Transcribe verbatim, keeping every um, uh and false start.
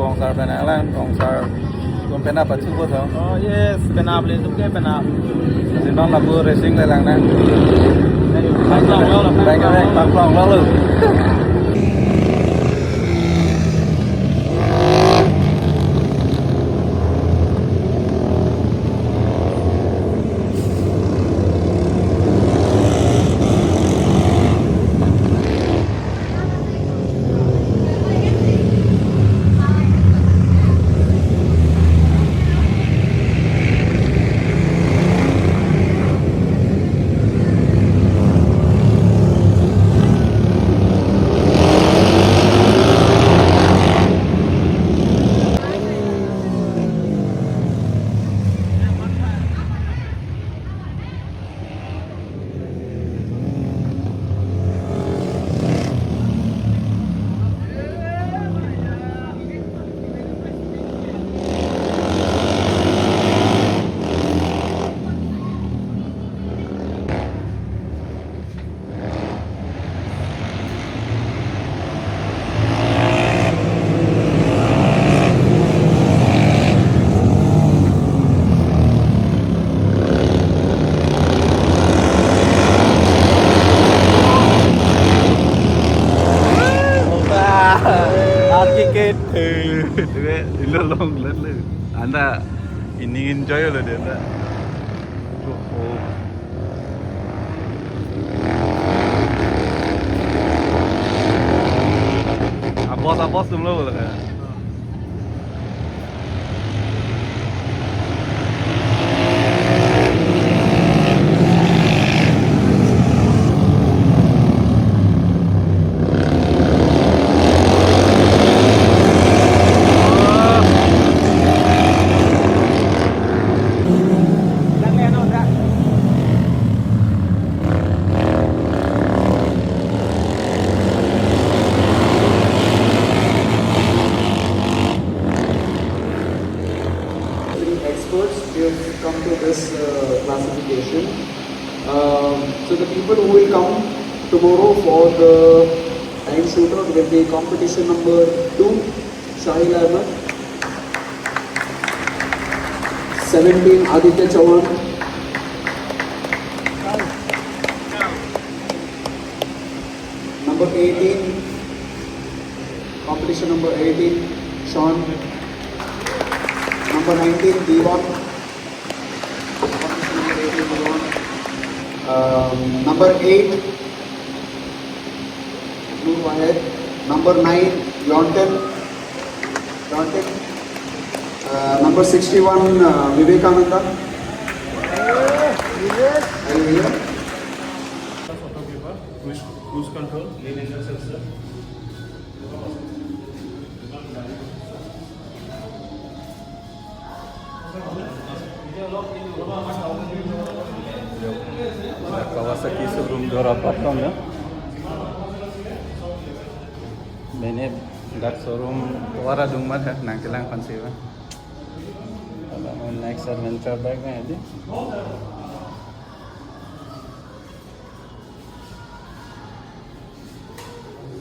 Tongsar pen alang, Tongsar tum pen apa chubo tho. Oh yes, penap le tum ke penap. Sinon lapu racing le lang na. Bang, bang, bang, bang, bang, bang, bang. Arki ket. Debe, ilo long let le. Anta ining enjoy lo de anta. Oh, oh. Abos, abos atum lo boleh. Three experts, we have come to this uh, classification. Um, so the people who will come tomorrow for the time shooter will be competition number two, Shahil Ahmed. Seventeen, Aditya Chauhan. Number eighteen, competition number eighteen, Sean. Number nineteen, Diwan. Competition number eighteen, Diwan. Um, number eight, Nur Wahed. Number nine, Yonten. Yonten. Uh, number sixty-one, uh, Vivekananda. Are you here? Photographer, cruise, cruise control, lane and sensor. Kawasaki showroom dor apat tong ya. Mene dak showroom wara dungmat ha nangkelang pansi ba. Ala next adventure bike na di.